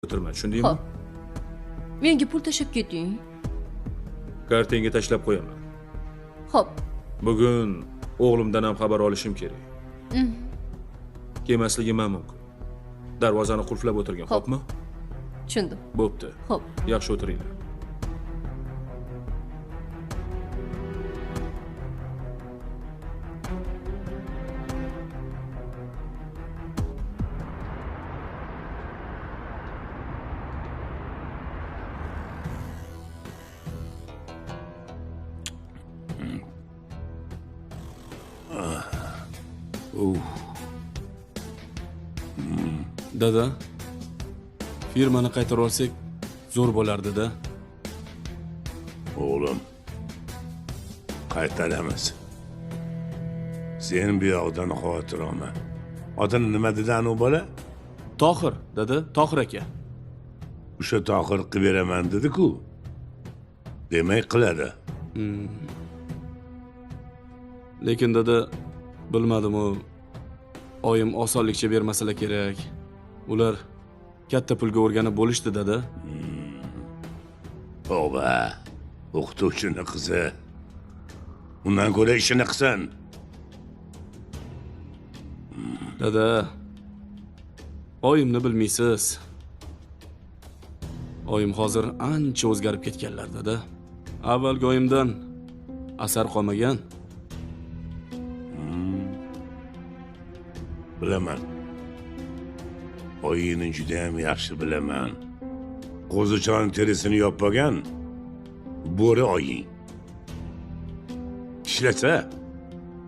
O'tirma, tushundingmi? Xo'p. Menga pul tashlab keting. Kartangga tashlab qo'yaman. Xo'p. Bugun o'g'limdan ham xabar olishim kerak. Kelmasligim ham mumkin. Darvozani qulflab o'tirgan, xo'pmi? Tushundim. Bo'pti. Xo'p. Yaxshi o'tiringlar. Dada, firmani qaytarib olsak zo'r bo'lardi-da. O'g'lim, qaytaramiz. Sen bu yoqdan xavotir olma. Otini nima dedi anu bola? Tohir, dada, Tohir aka. O'sha Tohir qilib beraman dedi-ku. Demak qiladi. Lekin dada, bilmadim u oyim osonlikcha bermasalar kerak. Ular katta pulga o'rganib bo'lishdi, dada. Tavba, o'qituvchini qizi. Undan ko'ra ishini qilsin. Dada, oyimni bilmaysiz. Oyim hozir ancha o'zgarib ketganlar, dada. Avvalgi oyimdan asar qolmagan. Bilaman. Oyingni juda ham yaxshi bilaman. Qo'zichoning terisini yopmagan bo'ri oying. Tishlasa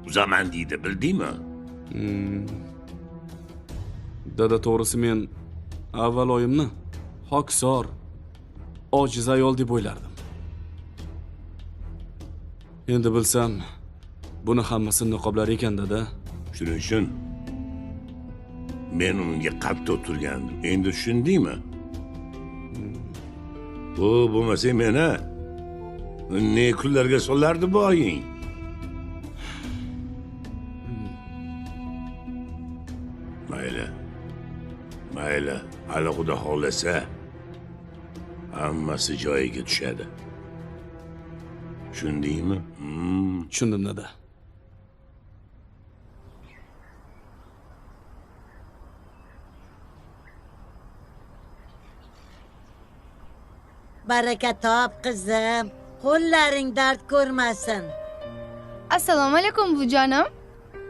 uzaman deydi, bildingmi? Dada, to'g'risi men avval oyimni hokisor, ojiz ayol deb o'ylardim. Endi bilsam, buni hammasi niqoblar ekan, dada. Shuning uchun men unga qattiq turgandim. Endi tushundingmi? Bu bo'lmasa meni ne kunlarga solardi bu oying. Mayli. Mayli, hali Xudo xohlasa hammasi joyiga tushadi. Tushundingmi? Tushundim, dada. Baraka top qizim, qo'llaring dard ko'rmasin. Assalomu alaykum buvijonim.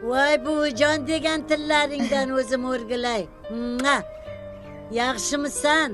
Voy buvijon degan tillaringdan o'zim o'rgilay. Yaxshimisan?